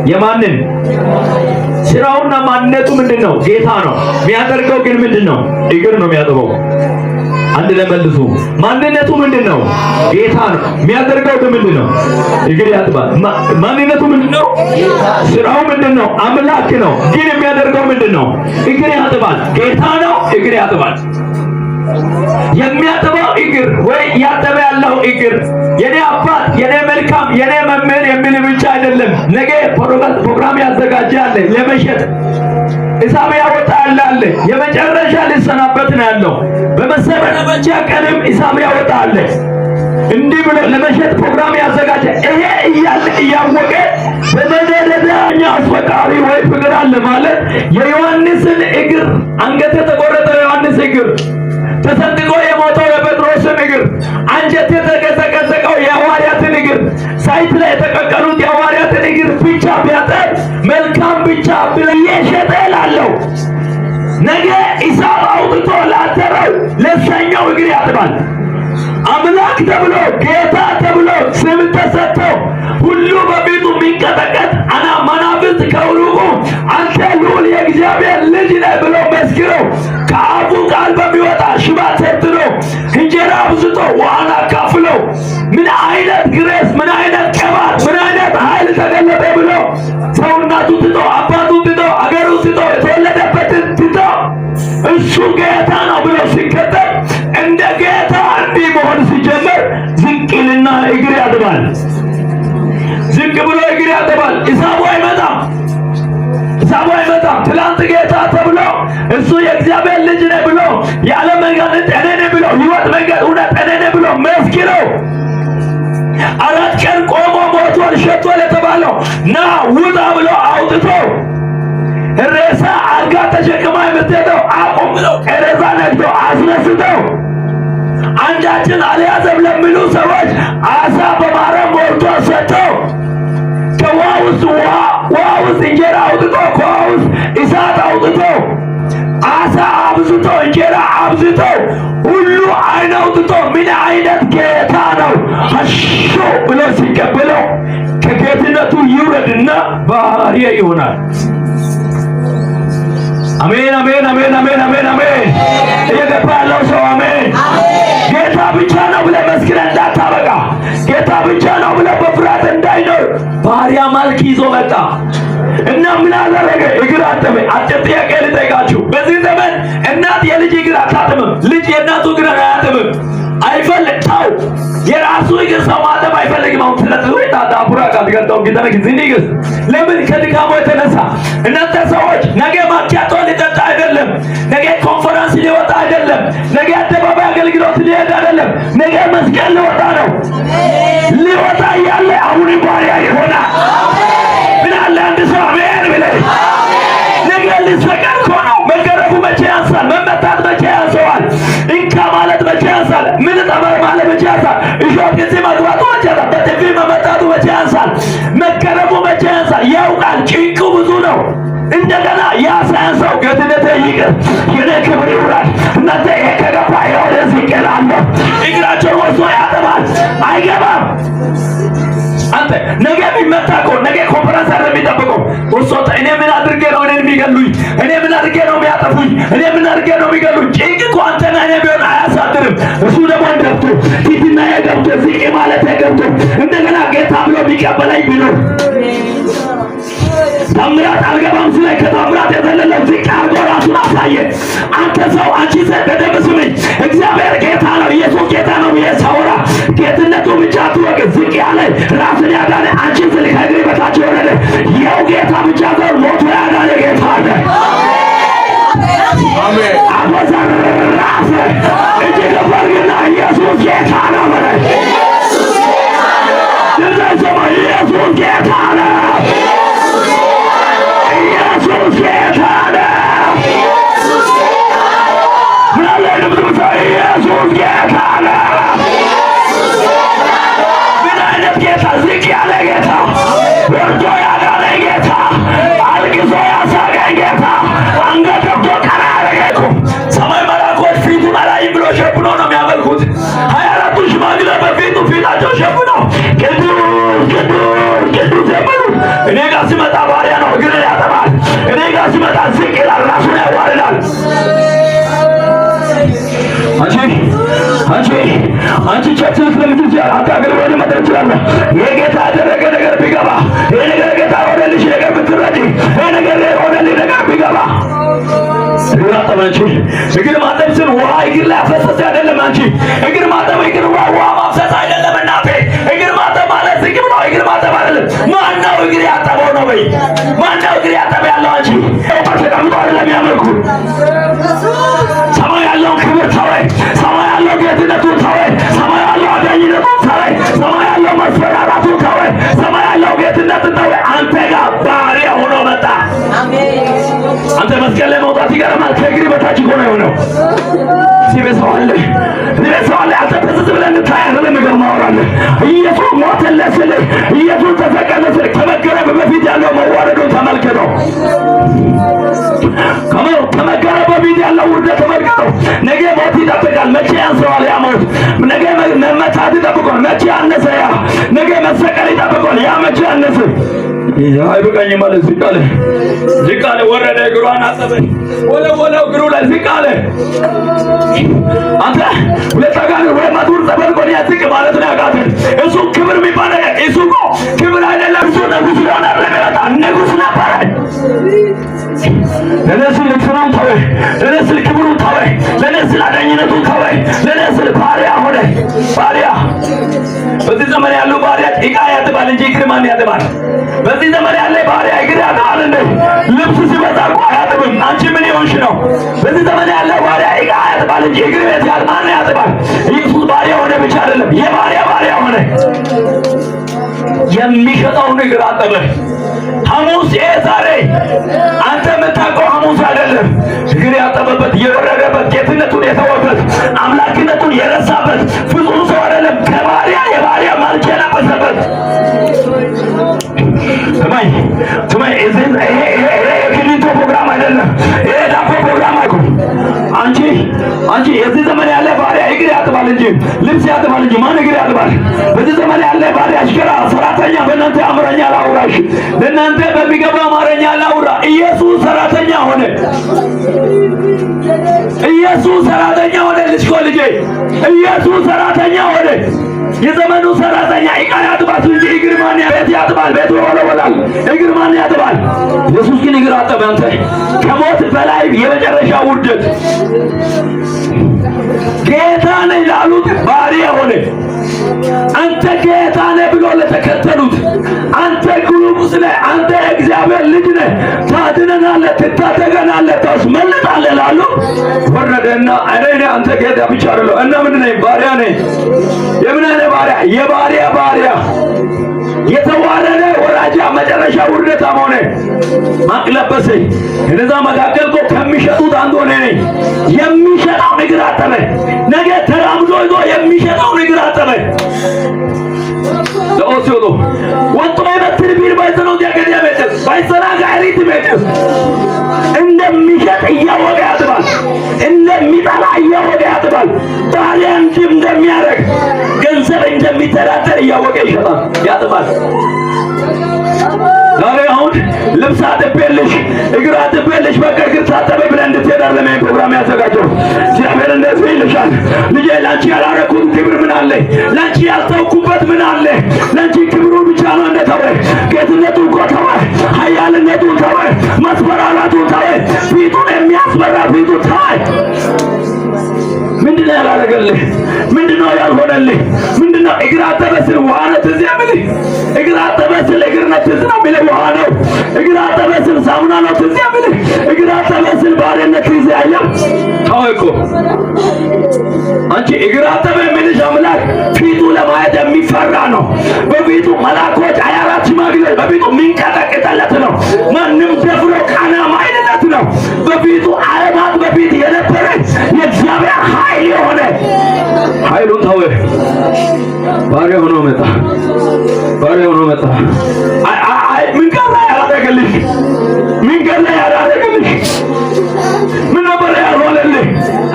የማንን ስራውና ማንነቱ ምንድን ነው? ጌታ ነው። የሚያደርገው ግን ምንድን ነው? እግር ነው የሚያጥበው። አንድ ለመልሱ። ማንነቱ ምንድን ነው? ጌታ ነው። የሚያደርገው ግን ምንድን ነው? እግር ያጥባል። ማንነቱ ምንድን ነው? ስራው ምንድን ነው? አምላክ ነው። ግን የሚያደርገው ምንድን ነው? እግር ያጥባል። ጌታ ነው፣ እግር ያጥባል። የሚያጥበው እግር ወይ እያጠበ ያለው እግር የኔ አባት፣ የኔ መልካም፣ የኔ መምህር የሚል ብቻ አይደለም። ነገ ፕሮግራም ያዘጋጀ አለ ለመሸጥ ሂሳብ ያወጣ ያለ አለ። የመጨረሻ ሊሰናበት ነው ያለው። በመሰናበቻ ቀንም ሂሳብ ያወጣ አለ። እንዲህ ብሎ ለመሸጥ ፕሮግራም ያዘጋጀ ይሄ እያለ እያወቀ በመደረጃኛ አስፈቃሪ ወይ ፍቅር አለ ማለት የዮሐንስን እግር፣ አንገት የተቆረጠው የዮሐንስ እግር፣ ተሰንጥቆ የሞተው የጴጥሮስን እግር፣ አንጀት የተቀዘቀዘቀው የሐዋርያትን እግር፣ ሳይት ላይ የተቀቀሉት የሐዋርያትን እግር ብቻ ቢያጠብ መልካም ብቻ ብለ የሸጠ እላለሁ። ነገ ሂሳብ አውጥቶ ላተረው ለሰኛው እግር ያጥባል። አምላክ ተብሎ፣ ጌታ ተብሎ ስም ተሰጥቶ፣ ሁሉ በፊቱ የሚንቀጠቀጥ አና መናፍስት ከሩቁ አንተ ልዑል የእግዚአብሔር ልጅ ነህ ብሎ መስክረው፣ ከአፉ ቃል በሚወጣ ሽባ ተርትሮ፣ እንጀራ አብዝቶ፣ ውሃን አካፍሎ፣ ምን አይነት grace፣ ምን አይነት ቅባት፣ ምን አይነት ኃይል ተገለጠ ብሎ ሰው እናቱ ትቶ፣ አባቱ ትቶ፣ አገሩ ትቶ፣ የተወለደበትን ትቶ እሱ ጌታ ነው ብሎ ሲከተል፣ እንደ ጌታ እንዲህ መሆን ሲጀምር ዝቅ ይልና እግር ያጥባል። ዝቅ ብሎ እግር ያጥባል። ሂሳቡ አይመጣም። ሂሳቡ አይመጣም። ትላንት ጌታ ተብሎ፣ እሱ የእግዚአብሔር ልጅ ነኝ ብሎ፣ የዓለም መንገድ እኔ ነኝ ብሎ፣ ሕይወት፣ መንገድ፣ እውነት እኔ ነኝ ብሎ መስክረው፣ 4 ቀን ቆሞ ሞቷል ሸቷል የተባለው ና ውጣ ብሎ አውጥቶ፣ ሬሳ አልጋ ተሸክማ የምትሄደው አቁም ብለው ሬሳ ነግቶ አስነስተው፣ አንዳችን አልያዘም ለሚሉ ሰዎች አሳ በማረም ሞልቶ ሰጥተው፣ ከውሃ ውስጥ ውሃ፣ ውሃ ውስጥ እንጀራ አውጥቶ፣ ከውሃ ውስጥ እሳት አውጥቶ፣ አሳ አብዝቶ፣ እንጀራ አብዝቶ፣ ሁሉ አይን አውጥቶ ምን አይነት ጌታ ነው አሾ ብሎ ሲቀበለው ከጌትነቱ ይውረድና ባሪያ ይሆናል። አሜን፣ አሜን፣ አሜን፣ አሜን፣ አሜን፣ አሜን። እየገባ ያለው ሰው አሜን። ጌታ ብቻ ነው ብለህ መስክረህ እንዳታበቃ፣ ጌታ ብቻ ነው ብለህ በፍርሃት እንዳይኖር ባሪያ መልክ ይዞ መጣ እና ምን አደረገ? እግር አጠበ። አጭር ጥያቄ ልጠይቃችሁ። በዚህ ዘመን እናት የልጅ እግር አታጥብም። ልጅ የእናቱ እግር አያጥብም። አይፈልግ ተው፣ የራሱ እግር ሰው ማጠብ አይፈልግም። አሁን ስለዚህ ወይ ታዳቡራ ካትገጣው ጊታነ ጊዜ ለምን ከድካሙ የተነሳ። እናንተ ሰዎች ነገ ማኪያቶ ሊጠጣ አይደለም። ነገ ኮንፈረንስ ሊወጣ አይደለም። ነገ አደባባይ አገልግሎት ሊሄድ አይደለም። ነገ መስቀል ሊወጣ ነው። ሊወጣ እያለ አሁን ባሪያ ይሆናል። ምን አለ አንድ ሰው አሜን ብለህ። ነገ ሊሰቀል እኮ ነው። መገረፉ መቼ ያንሳል? መመታት መቼ ያንሰዋል? እንካ ማለት መቼ ያንሳል? ምን ጠበር ማለት መቼ ያንሳል? እሾህ እዚህ መግባቱ መቼ ያንሳል? በጥፊ መመታቱ መቼ ያንሳል? መገረፉ መቼ ያንሳል? ያውቃል። ጭንቁ ብዙ ነው። እንደገና ያ ሳያንሰው ጌትነቴ ይቅር፣ የኔ ክብር ይውረድ። እናንተ ይሄ ከገባ ይኸው ወደዚህ እላለሁ። እግራቸውን ወስዶ ያጥባል። አይገባም። አንተ ነገ የሚመታ እኮ ነገ ኮንፈረንስ አይደለም የሚጠብቀው። እሱ እኔ ምን አድርጌ ነው እኔን የሚገሉኝ? እኔ ምን አድርጌ ነው የሚያጠፉኝ? እኔ ምን አድርጌ ነው የሚገሉኝ? ጭንቅ እኮ አንተና እኔ ቢሆን አያሳድርም። እሱ ደግሞ ገብቶ፣ ፊትና ገብቶ፣ ዝቅ ማለት ገብቶ፣ እንደገና ጌታ ብሎ የሚቀበለኝ ቢኖር፣ ታምራት አልገባም ሲለኝ ከታምራት የዘለለው ዝቅ አድርጎ ራሱን አሳየ። አንተ ሰው፣ አንቺ ሴት በደንብ ስምኝ። እግዚአብሔር ጌታ ነው፣ ኢየሱስ ጌታ ነው ብዬ ሳወራ ጌትነቱ ብቻ አትወቅ። ዝቅ ያለ፣ ራስን ያዳነ፣ አንቺን ስል ከእግሬ በታች የወረደ ያው ጌታ ብቻ ሳይሆን ሞቶ ያዳነ ጌታ አለ። አበዘራፍ እጅ ከፍ አድርግና ኢየሱስ ጌታ ነው በለኝ። ድምፅ አይሰማ። ኢየሱስ ጌታ ነው። ኢየሱስ ጌታ ነው። ምን አለ ድምፅ ብቻ? ኢየሱስ ጌታ ነው። ምን አይነት ጌታ! ዝቅ ያለ ጌታ፣ ወርዶ ያዳነ ጌታ፣ አልቅሶ ያሳቀኝ ጌታ፣ አንገት ደፍቶ ቀና ያደረገ እኮ። ሰማይ መላኮች ፊቱን አላይም ብሎ ሸፍኖ ነው የሚያመልኩት። 24ቱ ሽማግሌ በፊቱ ፊታቸው ሸፍነው ቅዱስ ቅዱስ ቅዱስ የሚሉት እኔ ጋር ሲመጣ አንቺ church ልትለምጂ ትችላለህ። አንተ አገልግሎት ልመጥር ትችላለህ። የጌታ ያደረገ ነገር ቢገባ፣ ይሄ ነገር ጌታ ሆነልሽ ነገር ብትረጂ፣ ይሄ ነገር የሆነልኝ ነገር ቢገባ። እግር ማጠብ፣ አንቺ እግር ማጠብ ስል ውሃ እግር ላይ አፈሰሰ አይደለም። አንቺ እግር ማጠብ እግር ውሃ ማፍሰስ አይደለም። እናቴ፣ እግር ማጠብ ማለት ዝቅ ብሎ እግር ማጠብ አይደለም። ማነው እግር ያጠበው ነው በይ። ማነው እግር ያጠበ ያለው? አንቺ ተቀምጦ አይደለም ያመልኩ። ሰማይ ያለውን ክብር ተወ። ሰማይ ያለው ጌትነቱን ተወ። ሰማይ ያለው አዳኝነቱን ተወ። ሰማይ ያለው መስፈራራቱን ተወ። ሰማይ ያለው ጌትነቱን ተወ። አንተ ጋር ባሪያ ሆኖ መጣ። አንተ መስቀል ላይ መውጣት ይገርማል። ከእግር በታች እኮ ነው የሆነው። እዚህ ቤት ሰው አለ። እዚህ ቤት ሰው አለ። አንተ ፍዝዝ ብለህ እንድታይ አይደለም ነገር ማወራለህ። ኢየሱስ ሞተልህ ስልህ፣ ኢየሱስ ተሰቀለ ስልህ ከመገረፍ በፊት ያለው መዋረዱን ተመልክተው፣ ከመገረፍ በፊት ያለው ውርደት ተመልክተው። ነገ ሞት ይጠብቃል። መቼ ያንሰዋል ያ ሞት? ነገ መመታት ይጠብቃል። መቼ ያነሰ ያ? ነገ መሰቀል ይጠብቃል። ያ መቼ ያነሰ? አይበቃኝም አለ። ዝቅ አለ፣ ዝቅ አለ፣ ወረደ፣ እግሯን አጠበ፣ ወለወለው እግሩ ላይ ዝቅ አለ። አንተ ሁለት አጋንንት ወይ ማቱር ጸበል ቆንያ ዝቅ ማለት ነው ያቃተህ። እሱ ክብር የሚባል ነገር፣ እሱ እኮ ክብር አይደለም። እሱ ንጉስ ሊሆን አይደለም የመጣ፣ ንጉስ ነበረ። ለእኔ ስል ክብሩን ተወ። ለእኔ ስል ክብሩን ተወ። ለእኔ ስል አዳኝነቱን ተወ። ለእኔ ስል ባሪያ ሆነ። ባሪያ፣ በዚህ ዘመን ያሉ ባሪያ ዕቃ ያጥባል እንጂ እግር ማን ያጥባል? በዚህ ዘመን ያለ ባሪያ እግር ያጥባል እንዴ? ልብስ ሲበዛ እኮ አያጥብም። አንቺ ምን የሆንሽ ነው? በዚህ ዘመን ያለ ባሪያ ዕቃ ያጥባል እንጂ እግር ቤት ያል ማን ያጥባል? ኢየሱስ ባሪያ ሆነ ብቻ አይደለም፣ የባሪያ ባሪያ ሆነ። የሚሸጠውን እግር አጠበ። ሐሙስ ይሄ ዛሬ አንተ የምታውቀው ሐሙስ አይደለም። እግር ያጠበበት፣ የወረደበት፣ ጌትነቱን የተወበት፣ አምላክነቱን የረሳበት ፍጹም ሰው አይደለም። ከባሪያ የባሪያ መልክ የለበሰበት። ስማኝ ስማኝ፣ ይሄ የክሊንቶ ፕሮግራም አይደለም። ይሄ ዳቦ ፕሮግራም አይደለም። አንቺ የዚህ ዘመን ያለ ባሪያ እግር ያጥባል እንጂ፣ ልብስ ያጥባል እንጂ ማን እግር ያጥባል? በዚህ ዘመን ያለ ባሪያ አሽከራ ሰራተኛ፣ በእናንተ አማርኛ ላውራሽ፣ ለእናንተ በሚገባ አማርኛ ላውራ። ኢየሱስ ሰራተኛ ሆነ። ኢየሱስ ሰራተኛ ሆነ። ልጅ እኮ ልጄ፣ ኢየሱስ ሰራተኛ ሆነ። የዘመኑ ሰራተኛ ዕቃ ያጥባል እንጂ እግር ማን ቤት ያጥባል? ቤቱ ይወለወላል። እግር ማን ያጥባል? ኢየሱስ ግን እግር አጠበ። አንተ ከሞት በላይ የመጨረሻ ውርደት፣ ጌታ ነኝ ላሉት ባሪያ ሆነ። አንተ ጌታ ነህ ብሎ ለተከተሉት፣ አንተ ንጉሥ ነህ፣ አንተ የእግዚአብሔር ልጅ ነህ፣ ታድነናለህ፣ ትታደገናለህ፣ ታስመልጣለህ ላሉት ወረደና እኔ አንተ ጌታ ብቻ አይደለሁ እና ምንድን ነኝ? ባሪያ ነኝ። የምን አይነት ባሪያ? የባሪያ ባሪያ፣ የተዋረደ ወራጃ፣ መጨረሻ ውርደታም ሆነ። ማቅ ለበሰ። እነዛ መካከል እኮ ከሚሸጡት አንዱ ሆነ ነኝ። የሚሸጠው እግር አጠበ። ነገ ተራምዶ ይዞ የሚሸጠው እግር አጠበ። ለኦሲዮሎ ወጥቶ የበትር ቢል ባይዘነው ዲያገዲያ ቤት ባይዘና ጋሪት ቤት እንደሚሸጥ እያወቀ ያጥባል። እንደሚጠላ እያወቀ ያጥባል። ባሪያ እንደሚያደርግ፣ ገንዘብ እንደሚተዳደር እያወቀ ይሸጣል፣ ያጥባል። ዛሬ አሁን ልብስ አጥቤልሽ፣ እግር አጥቤልሽ፣ በቃ እግር ታጠበ ብለህ እንድትሄድ አይደለም ይሄን ፕሮግራም ያዘጋጀው። እግዚአብሔር እንደዚህ ይልሻል፣ ልጄ፣ ላንቺ ያላረኩት ክብር ምን አለ? ላንቺ ያልተውኩበት ምን አለ? ላንቺ ክብሩ ብቻ ነው እንደተወ? ጌትነቱ እኮ ተወ፣ ኃያልነቱን ተወ፣ መስፈራራቱን ተወ፣ ፊቱን የሚያስፈራ ፊቱ ተወ። ምንድነው ያላረገልህ? ምንድነው ያልሆነልህ? ምንድነው? እግር አጠበ ስል ውሃ ነው ትዝ የሚልህ? እግር አጠበ ስል እግር ነው ትዝ ነው የሚልህ? ውሃ ነው። እግር አጠበ ስል ሳሙና ነው ትዝ የሚልህ? እግር አጠበ ስል ባርነት ትዝ አይልም? ተው እኮ። አንቺ እግር አጠበ የሚልሽ አምላክ ፊቱ ለማየት የሚፈራ ነው። በፊቱ መላኮች፣ 24 ሽማግሌዎች በፊቱ የሚንቀጠቅጥለት ነው። ማንም ደፍሮ ቀና ማይልለት ነው። በፊቱ ዓለማት በፊት የነበረ የእግዚአብሔር ኃይል የሆነ ኃይሉን ተወ። ባሪያ ሆኖ መጣ። ባሪያ ሆኖ መጣ። አይ፣ ምን ቀረ ያላደረገልሽ? ምን ቀረ ያላደረገልሽ? ምን ነበረ ያልሆነልህ?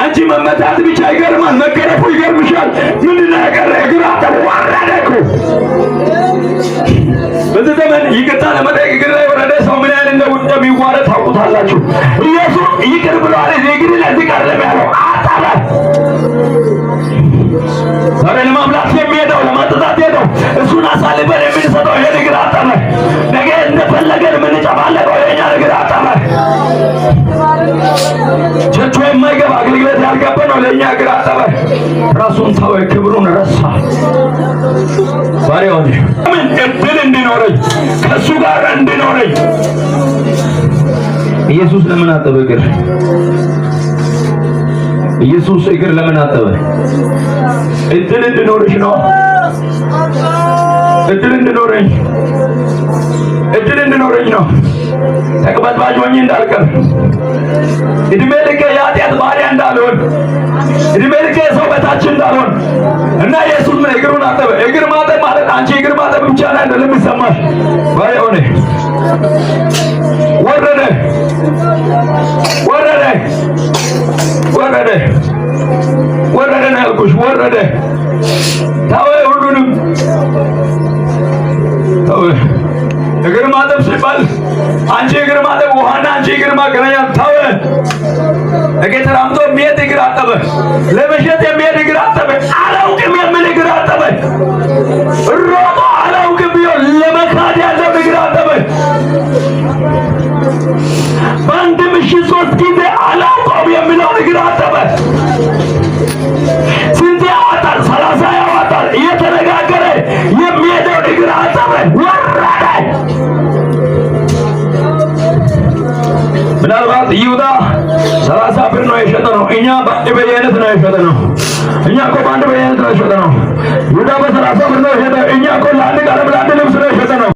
አንቺ መመታት ብቻ ይገርማል፣ መገረፉ ይገርምሻል። ምንድን ነው የቀረ? እግር አጠበ፣ ወረደ እኮ። በዚህ ዘመን ይቅርታ ለመጠየቅ እግር ላይ ወረደ ሰው ምን ያህል እንደሚዋረድ ታውቁታላችሁ። ኢየሱስ ይቅር ብሏል። እግር ላይ ዝቅ አይደለም ያለው፣ አጠበ። ዛሬ ለማብላት የሚሄደው፣ ለማጠጣት ሄደው እሱን አሳልፈን የምንሰጠው ይሄን እግር አጠበ። ነገ እንደፈለገን የምንጨማለቀው የኛ እግር አጠበ። ቸርቹ የማይገባ፣ አገልግሎት ያልገባ ነው ለእኛ እግር አጠበ። ራሱን ተወ፣ ክብሩን ረሳ። ባሪያ ሆነ። ምን እድል እንዲኖረኝ፣ ከእሱ ጋር እንዲኖረኝ። ኢየሱስ ለምን አጠበ እግር? ኢየሱስ እግር ለምን አጠበ? እድል እንዲኖርሽ ነው። እድል እንዲኖረኝ፣ እድል እንዲኖረኝ ነው። ተቅበዝባዥ ሆኜ እንዳልቀር፣ እድሜ ልኬ የኃጢአት ባሪያ እንዳልሆን፣ እድሜ ልኬ የሰው በታች እንዳልሆን። እና ኢየሱስ ምን እግሩን አጠበ። እግር ማጠብ ማለት አንቺ እግር ማጠብ ብቻ ላይ አይደለም የሚሰማሽ። ባሪያ ሆነ፣ ወረደ፣ ወረደ፣ ወረደ፣ ወረደ ነው ያልኩሽ። ወረደ፣ ተወ፣ ሁሉንም ተወ። እግር ማጠብ ሲባል አንቺ እግር ማጠብ፣ ውሃና አንቺ እግር ማገናኛ ተወ። ነገ ተራምዶ የሚሄድ እግር አጠበ። ለመሸጥ የሚሄድ እግር አጠበ። አላውቅም የሚል እግር አጠበ። ሮጦ አላውቅም ብሎ ለመካድ ያለውን እግር አጠበ። በአንድ ምሽት ሶስት ጊዜ አላውቀውም የሚለውን እግር አጠበ። ስንት ያዋጣል? 30 ያዋጣል። እየተነጋገረ የሚሄደውን እግር አጠበ። ወረደ። ምናልባት ይሁዳ 30 ብር ነው የሸጠ ነው። እኛ በአንድ በየአይነት ነው የሸጠ ነው። እኛ እኮ በአንድ በየአይነት ነው የሸጠ ነው። ይሁዳ በ30 ብር ነው የሸጠ። እኛ እኮ ለአንድ ቀለም ለአንድ ልብስ ነው የሸጠ ነው።